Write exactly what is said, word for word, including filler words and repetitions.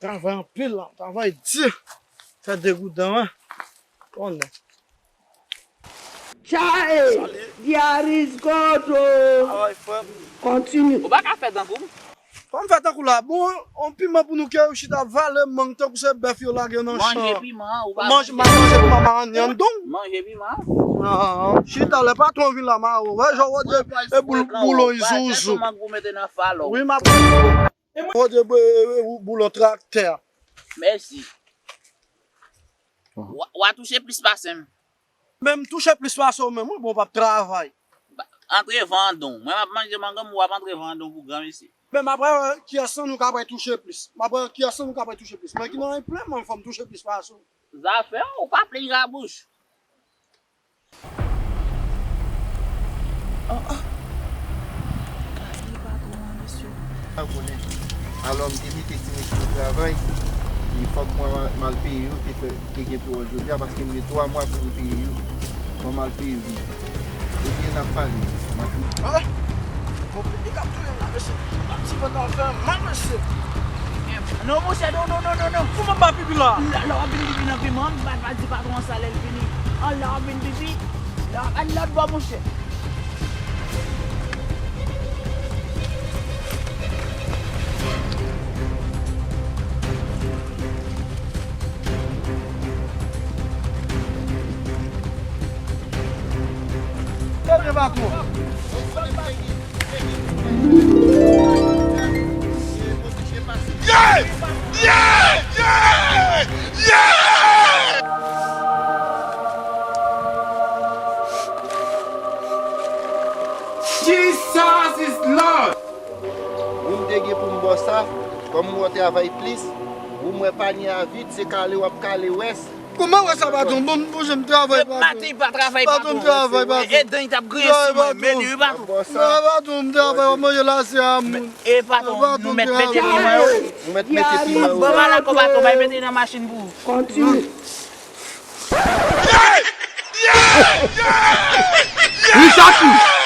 Travay anpil la, travay di. Fè degoudan, wi. Konnen. Chae, Diaris Godo. Travay, frè m. Kontini. Ou pa ka fè tankou m. Kòm fè tankou la, bon, on piman pou nou ke yo chita vale mang tankou se bèf yo lage yo nan chan. Manje piman, ou pa manje. Manje, m ap manje pou mama anyan don. Manje piman. Ah, chita lè patwon vin la, ma, wè, jan w di, e boul, boulon izouzou. Wi, m ap. Wè, di, e, e, e, boulon traktè. Mèsi. Wa, wa touche plis pase m. Men m touche plis pase w menm, wi, bon, w p ap travay. Ba, antre van an don. Mwen m ap manje mango m, w ap antre van an don pou gran mesye. Men m ap wè kiyès nan nou k ap touche plis. M ap wè kiyès nan nou k ap touche plis. Mwen ki nan yon plen, mwen fò m touche plis pase w. Zafè w, ou pa plenn rabouch. Oh, oh. Gade patwon an, mesye. Pa konnen. Alò, m te mete ti mesye yo travay. E fòk mwen m al peye yo, te fè, te gen twò jodi a, paske m gen twa mwa pou m peye yo. Fò m al peye yo. Ebyen, n ap pale. M ap... Ah! Bon, pipi k ap touye m la, mesye. Ti vant an fè m mal, mesye. Non, monchè, non, non, non, non, non. Kouman m pa pipi la? Lè, lè w ap vin pipi nan piman, pa, pa di patwon an sa lè l vini. An lè w ap vin pipi, lè w ap al lòt bò, monchè. Leve patwon. Yeah! Yeah! Yeah! Yeah! Jesus is Lord! Ou m te gen pou m ba w sa, kòm m wè w travay plis, ou m wè panye a vid, se kale w ap kale wès. Kòman wè sa, patwon? Bon, m pou jan m travay, patwon. Maten pa travay, patwon. Patwon, m travay, patwon. E, e dan li t ap griyen sou mwen, men li, wi, patwon. Nan, patwon, m travay, w ap manje lase a moun. E, patwon, nou mèt mete piman yo. Nou mèt mete piman yo. Ban m al ankò, patwon, bay mete nan machin pou ou. Kontini. Richard!